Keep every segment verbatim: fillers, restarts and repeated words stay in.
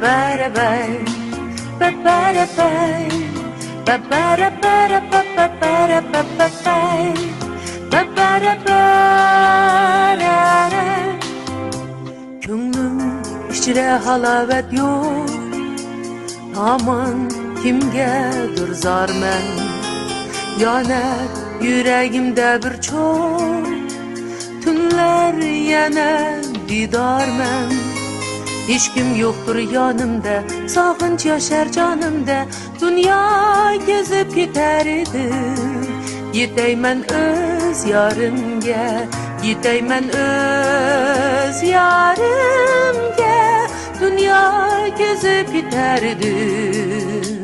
بەپەرەپەي، بەپەرەپەي، بەپەرەپەرەپەپەپەرەپەپەپەي، بەپەرەپەرەرە. كۆڭلۈم ئىچرە ھالاۋەت يوق، ھامان كىمگەدۇر زارمەن. يەنە يۈرەگىمدە بىر چوغ، تۈنلەر يەنە بىدارمەن. ھېچكىم يوقتۇر يانىمدا، ساغىنچ ياشار جانىمدا. دۇنيا كېزىپ كېتەر ئىدىم، يېتەيمەن ئۆز يارىمگە، يېتەيمەن ئۆز يارىمگە. دۇنيا كېزىپ كېتەر ئىدىم.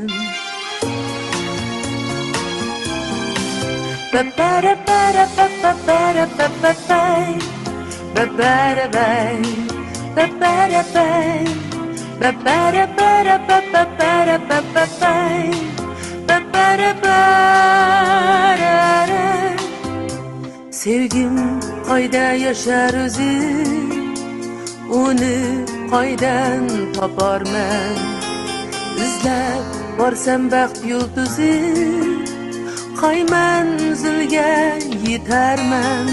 بەپەرەپەرەپەپەپەرەپەپەپەي، بەپەرەپەي، بەپەرەپەي، بەپەرەپەرەپەپەپەرەپەپەپەي، بەپەرەپەرەرە. سۆيگۈم قايدا ياشار ئۆزى، ئۇنى قايدىن تاپارمەن؟ ئىزلەپ بارسام بەخت يۇلتۇزى، قاي مەنزىلگە يېتەرمەن؟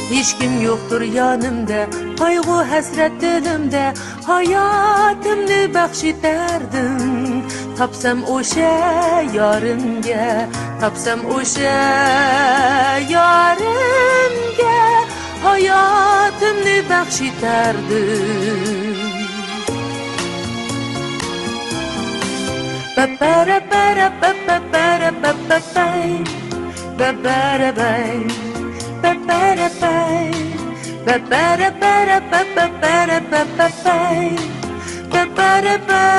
ھېچكىم يوقتۇر يانىمدا، قايغۇ ھەسرەت دىلىمدە. ھاياتىمنى بەخش ئېتەردىم، تاپسام ئوشە يارىمگە، تاپسام ئوشە يارىمگە. ھاياتىمنى بەخش ئېتەردىم. بەپەرەپەرەپەپەپەرەپەپەي، بەپەرەپەي، بەپەرەپەي، بەپەرەپەرەپەپەپەرەپەپەپەي، بەپەرەپەرەرە.